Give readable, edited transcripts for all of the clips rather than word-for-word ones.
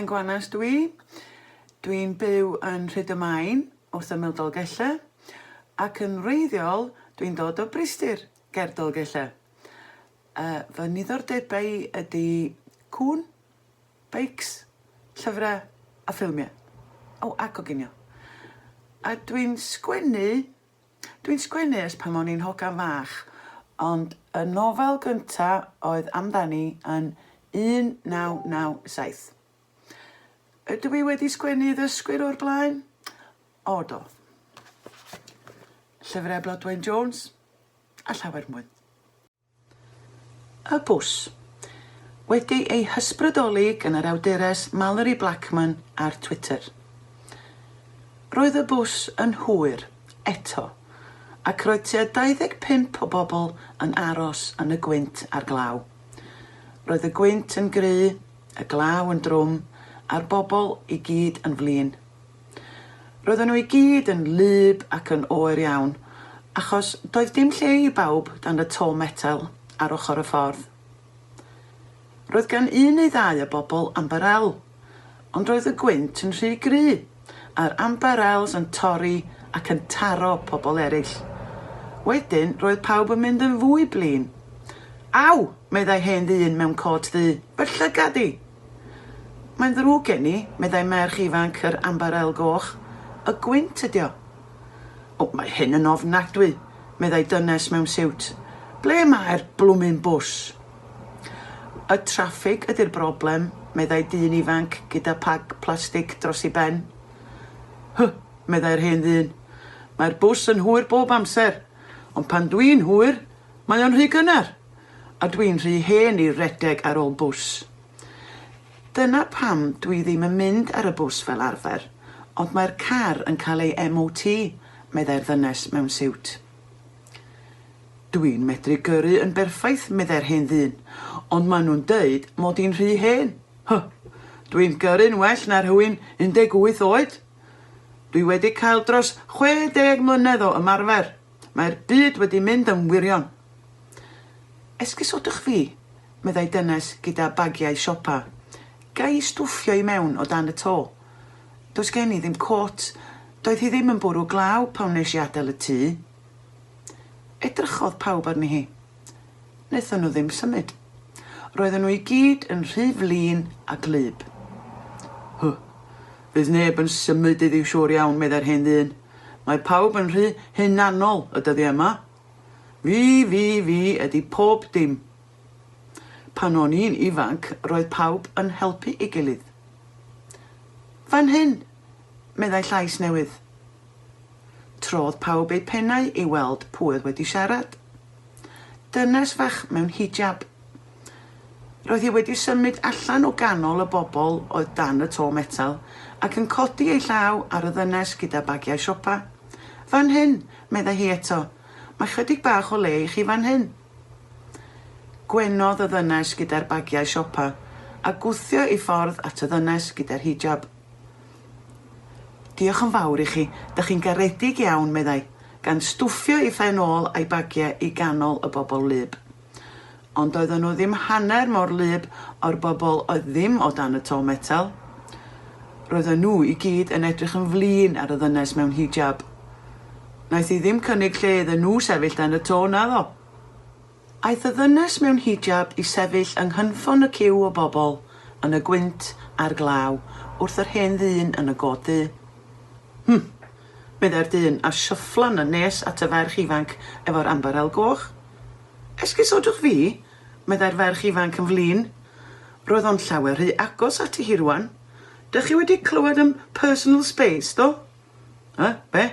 Bethan Gwanas dw i. Dwi'n byw yn Rhyd-y-main wrth ymyl Dolgellau ac yn wreiddiol dwi'n dod o Brithdir ger Dolgellau. Yy fy niddordebau i ydi cŵn, beics, llyfrau a ffilmiau. O, a coginio. A dwi'n sgwennu Dwi'n sgwennu ers pan o'n i'n hogan fach, ond y nofel gynta oedd amdani yn 1997. Ydw i wedi sgwennu i ddysgwyr o'r blaen? O do. Llyfrau Blodwen Jones, a llawer mwy. Y bws. Wedi ei hysbrydoli gan yr awdures Malorie Blackman ar Twitter. Roedd y bws yn hwyr, eto, ac roedd tua 25 o bobl yn aros yn y gwynt a'r glaw. Roedd y gwynt yn gry', y glaw yn drwm, a'r bobl i gyd yn flin. Roedden nhw i gyd yn wlyb ac yn oer iawn, achos doedd dim lle i bawb dan y to metel ar ochr y ffordd. Roedd gan un neu ddau o bobl ambarel, ond roedd y gwynt yn rhy gry', a'r ambarels yn torri ac yn taro pobl eraill. Wedyn roedd pawb yn mynd yn fwy blin. Aw! meddai hen ddyn mewn cot ddu, fy llygad i! Mae'n ddrwg gen i, meddai merch ifanc yr ambarel goch. Y gwynt ydi o. O, mae hyn yn ofnadwy, meddai dynes mewn siwt. Ble mae'r blwmin bws? Y traffig ydi'r broblem, meddai dyn ifanc gyda phag plastig dros ei ben. Hy, meddai'r hen ddyn. Mae'r bws yn hwyr bob amser, ond pan dwi'n hwyr, mae o'n rhy gynnar, a dwi'n rhy hen i redeg ar ôl bws. Dyna pam dwi ddim yn mynd ar y bws fel arfer, ond mae'r car yn cael ei MOT, meddai'r ddynes mewn siwt. Dwi'n medru gyrru yn berffaith, meddai'r hen ddyn, ond maen nhw'n deud mod i'n rhy hen. Hy! Dwi'n gyrru'n well na rhywun 18 oed. Dwi wedi cael dros 60 mlynedd o ymarfer. Mae'r byd wedi mynd yn wirion. Esgusodwch fi, meddai dynes gyda bagiau siopa. Ga i stwffio i mewn o dan y to? Does gen i ddim cot. Doedd hi ddim yn bwrw glaw pan wnes i adael y tŷ. Edrychodd pawb arni hi. Wnaethon nhw ddim symud. Roedden nhw i gyd yn rhy flin a gwlyb. Hy! Fydd neb yn symud heddiw siŵr iawn, meddai'r hen ddyn. Mae pawb yn rhy hunanol y dyddiau yma. Fi, fi, fi ydi pob dim. Pan o'n i'n ifanc roedd pawb yn helpu ei gilydd. Fan hyn! meddai llais newydd. Trodd pawb eu pennau i weld pwy oedd wedi siarad. Dynes fach mewn hijab. Roedd hi wedi symud allan o ganol y bobl oedd dan y to metel ac yn codi ei llaw ar y ddynes gyda bagiau siopa. Fan hyn, meddai hi eto. Mae chydig bach o le i chi fan hyn. Gwenodd y ddynes gyda'r bagiau siopa a gwthio ei ffordd at y ddynes gyda'r hijab. Diolch yn fawr i chi, dych chi'n garedig iawn, meddai, gan stwffio ei phen ôl a'i bagiau i ganol y bobl wlyb. Ond doedden nhw ddim hanner mor wlyb o'r bobl oedd ddim o dan y to metel. Roedden nhw i gyd yn edrych yn flin ar y ddynes mewn hijab. Wnaeth hi ddim cynnig lle iddyn nhw sefyll dan y to, naddo? Aeth y ddynes mewn hijab i sefyll yng nghynffon y ciw o bobl yn y gwynt a'r glaw wrth yr hen ddyn yn y god ddu. Hm! meddai'r dyn a shufflan yn nes at y ferch ifanc efo'r ambarel goch. Esgusodwch fi, meddai'r ferch ifanc yn flin. Roedd o'n llawer rhy agos ati hi rwan. Dych chi wedi clywed am personal space, do? Yy, be?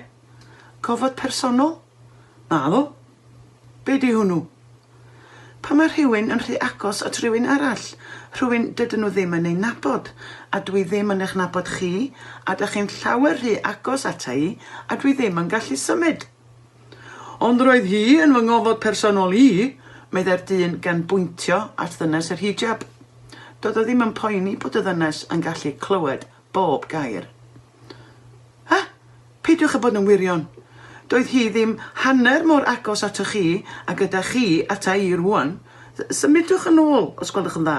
Gofod personol? Naddo. Be 'di hwnnw? Pan mae rhywun yn rhy agos at rywun arall, rhywun dydyn nhw ddim yn ei nabod, a dwi ddim yn eich nabod chi, a dych chi'n llawer rhy agos ata i, a dwi ddim yn gallu symud. Ond roedd hi yn fy ngofod personol i, meddai'r dyn gan bwyntio at ddynes yr hijab. Doedd o ddim yn poeni bod y ddynes yn gallu clywed bob gair. Ha? Peidiwch â bod yn wirion. Doedd hi ddim hanner mor agos atoch chi ag ydach chi ata i rŵan. Symudwch yn ôl, os gwelwch yn dda.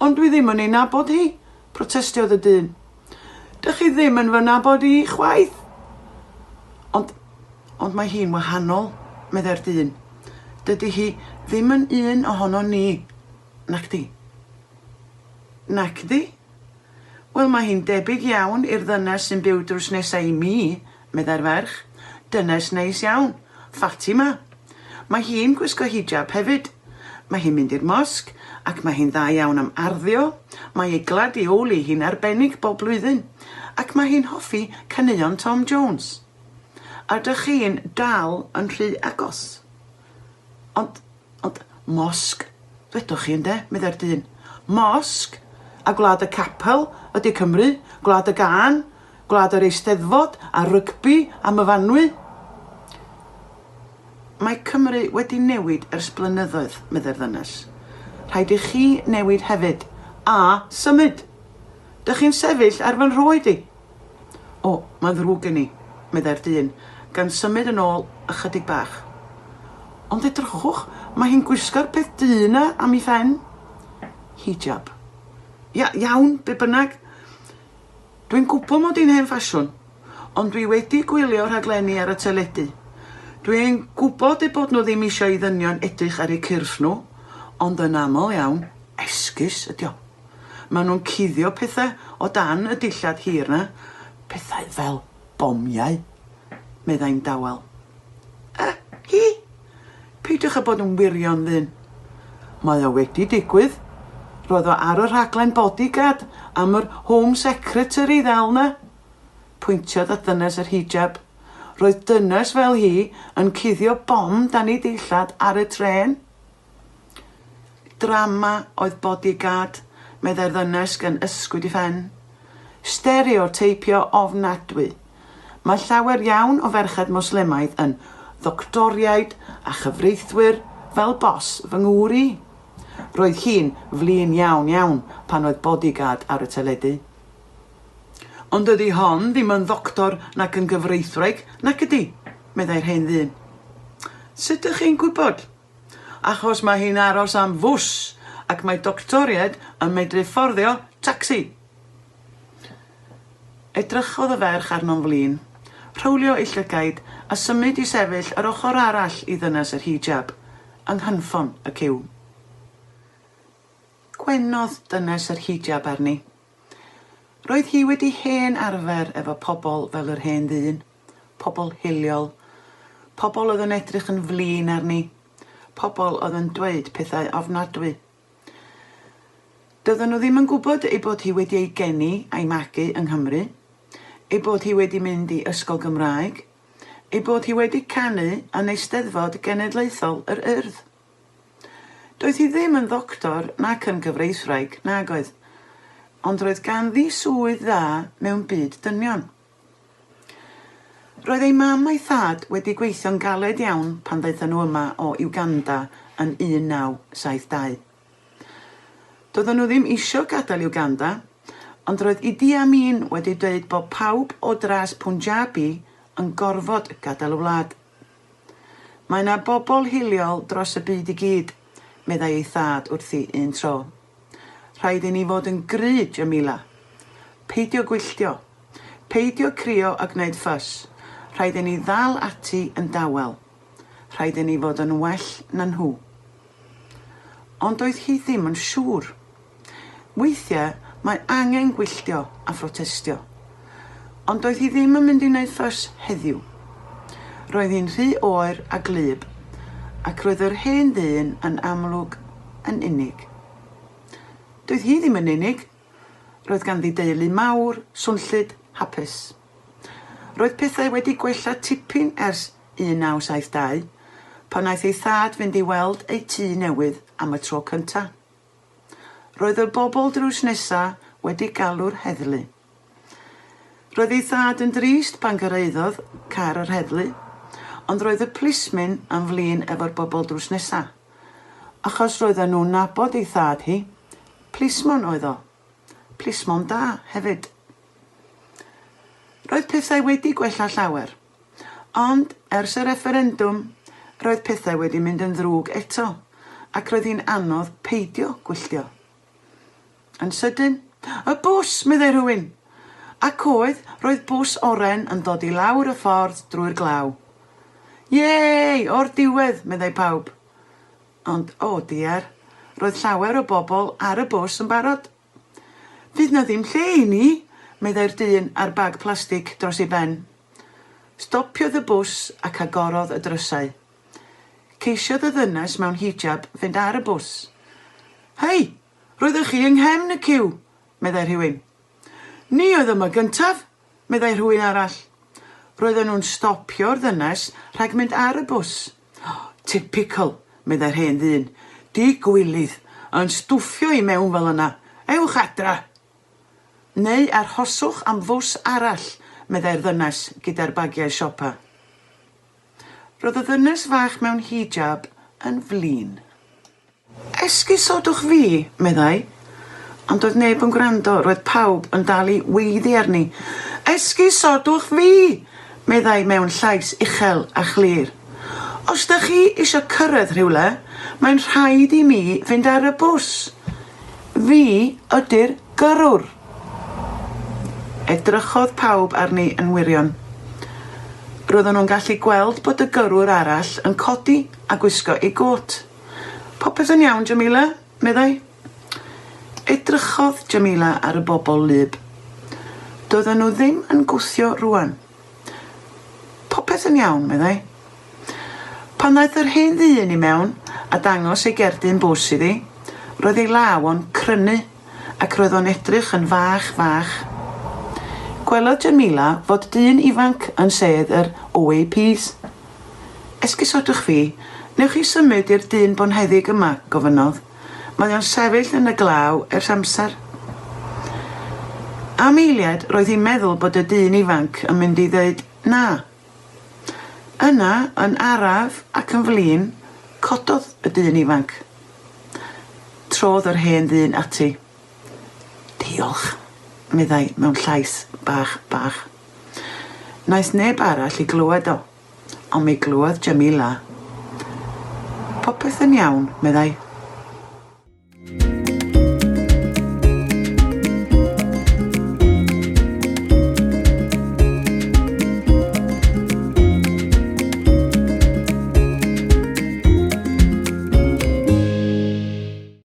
Ond dwi ddim yn ei nabod hi, Protestiodd y dyn. Dych chi ddim yn fy nabod i chwaith! Ond, ond mae hi'n wahanol, meddai'r dyn. Dydy hi ddim yn un ohonon ni. Nacdi? Nacdi? Wel, mae hi'n debyg iawn i'r ddynes sy'n byw drws nesa i mi, meddai'r ferch. Dynes neis iawn. Fatima. Mae hi'n gwisgo hijab hefyd. Mae hi'n mynd i'r mosg ac mae hi'n dda iawn am arddio. Mae ei gladioli hi'n arbennig bob blwyddyn. Ac mae hi'n hoffi caneuon Tom Jones. A dych chi'n dal yn rhy agos. Ond Ond mosg, ddwedwch chi ynde? meddai'r dyn. Mosg? A gwlad y capel ydy Cymru, gwlad y gân, gwlad yr Eisteddfod a rygbi a Myfanwy. Mae Cymru wedi newid ers blynyddoedd, meddai'r ddynes. Rhaid i chi newid hefyd, a symud! Dych chi'n sefyll ar fy nrhoed i! O, mae'n ddrwg gen i, meddai'r dyn, gan symud yn ôl ychydig bach. Ond edrychwch, mae hi'n gwisgo'r peth du 'na am ei phen. Hijab. Ia, iawn, be bynnag. Dwi'n gwybod mod i'n hen ffasiwn, ond dwi wedi gwylio rhaglenni ar y teledu. Dwi'n gwybod eu bod nhw ddim eisiau i ddynion edrych ar eu cyrff nhw, ond yn aml iawn, esgus ydi o. Maen nhw'n cuddio pethau o dan y dillad hir 'na, pethau fel bomiau, meddai'n dawel. Y, hi? Peidiwch â bod yn wirion, ddyn. Mae o wedi digwydd. Roedd o ar y rhaglen Bodyguard am yr Home Secretary ddel 'na. Pwyntiodd at ddynes yr hijab. Roedd dynes fel hi yn cuddio bom dan ei dillad ar y trên. Drama oedd Bodyguard, meddai'r ddynes gan ysgwyd ei phen. Stereoteipio ofnadwy. Mae llawer iawn o ferched Moslemaidd yn ddoctoriaid a chyfreithwyr fel bos fy ngŵr i. Roedd hi'n flin iawn iawn pan oedd Bodyguard ar y teledu. Ond dydi hon ddim yn ddoctor nac yn gyfreithwraig, nac ydi? meddai'r hen ddyn. Sut dych chi'n gwybod? Achos mae hi'n aros am fws ac mae doctoriaid yn medru fforddio tacsi! Edrychodd y ferch arno'n flin, rhowlio ei llygaid a symud i sefyll yr ochr arall i ddynes yr hijab, yng nghynffon y ciw. Gwenodd dynes yr hijab arni. Roedd hi wedi hen arfer efo pobl fel yr hen ddyn, pobl hiliol, pobl oedd yn edrych yn flin arni, pobl oedd yn dweud pethau ofnadwy. Doedden nhw ddim yn gwybod ei bod hi wedi ei geni a'i magu yng Nghymru, ei bod hi wedi mynd i ysgol Gymraeg, ei bod hi wedi canu yn Eisteddfod Genedlaethol yr Urdd. Doedd hi ddim yn ddoctor nac yn gyfreithwraig, nag oedd, ond roedd ganddi swydd dda mewn byd dynion. Roedd ei mam a'i thad wedi gweithio'n galed iawn pan ddaethon nhw yma o Uganda yn 1972. Doedden nhw ddim isio gadael Uganda, ond roedd Idi Amin wedi dweud bod pawb o dras Punjabi yn gorfod gadael y wlad. Mae 'na bobl hiliol dros y byd i gyd, meddai ei thad wrthi un tro. Rhaid i ni fod yn gry, Jamila. Peidio gwylltio. Peidio crio a gwneud ffys. Rhaid i ni ddal ati yn dawel. Rhaid i ni fod yn well na nhw. Ond doedd hi ddim yn siŵr. Weithiau mae angen gwylltio a phrotestio. Ond doedd hi ddim yn mynd i wneud ffys heddiw. Roedd hi'n rhy oer a gwlyb, ac roedd yr hen ddyn yn amlwg yn unig. Doedd hi ddim yn unig. Roedd ganddi deulu mawr, swnllyd, hapus. Roedd pethau wedi gwella tipyn ers 1972, pan aeth ei thad fynd i weld eu tŷ newydd am y tro cynta'. Roedd y bobl drws nesa wedi galw'r heddlu. Roedd ei thad yn drist pan gyrhaeddodd car yr heddlu, ond roedd y plismyn yn flin efo'r bobl drws nesa, achos roedden nhw'n nabod ei thad hi, plismon oedd o. Plismon da, hefyd. Roedd pethau wedi gwella llawer. Ond, ers y refferendwm, roedd pethau wedi mynd yn ddrwg eto, ac roedd hi'n anodd peidio gwylltio. Yn sydyn, Y bws, meddai rhywun. Ac oedd, roedd bws oren yn dod i lawr y ffordd drwy'r glaw. Iei, o'r diwedd, meddai pawb. Ond, o diar, roedd llawer o bobl ar y bws yn barod. Fydd 'na ddim lle i ni, meddai'r dyn â'r bag plastig dros ei ben. Stopiodd y bws ac agorodd y drysau. Ceisiodd y ddynes mewn hijab fynd ar y bws. Hei, roeddech chi yng nghefn y ciw, meddai rhywun. Ni oedd yma gyntaf, meddai rhywun arall. Roedden nhw'n stopio'r ddynes rhag mynd ar y bws. Typical, meddai'r hen ddyn. Digwilydd, yn stwffio i mewn fel yna. Ewch adra! Neu arhoswch am fws arall, meddai'r ddynes gyda'r bagiau siopa. Roedd y ddynes fach mewn hijab yn flin. Esgusodwch fi, meddai. Ond doedd neb yn gwrando, roedd pawb yn dal i weiddi arni. Esgusodwch fi! meddai mewn llais uchel a chlir. Os 'dach chi isio cyrraedd rhywle, mae'n rhaid i mi fynd ar y bws. Fi ydi'r gyrrwr. Edrychodd pawb arni yn wirion. Roedden nhw'n gallu gweld bod y gyrrwr arall yn codi a gwisgo ei gôt. Popeth yn iawn, Jamila? meddai. Edrychodd Jamila ar y bobl wlyb. Doedden nhw ddim yn gwthio rŵan. Popeth yn iawn, meddai. Pan ddaeth yr hen ddyn i mewn a dangos ei gerdyn bws iddi, roedd ei law o'n crynu ac roedd o'n edrych yn fach fach. Gwelodd Jamila fod dyn ifanc yn sedd yr OAPs. Esgusodwch fi, newch chi symud i'r dyn bonheddig yma? gofynnodd. Mae o'n sefyll yn y glaw ers amser. Am eiliad, roedd hi'n meddwl bod y dyn ifanc yn mynd i ddeud na. Yna, yn araf ac yn flin, cododd y dyn ifanc. Trodd yr hen ddyn ati. Diolch, meddai mewn llais bach bach. Wnaeth neb arall ei glywed o, ond mi glywodd Jamila. Popeth yn iawn, meddai.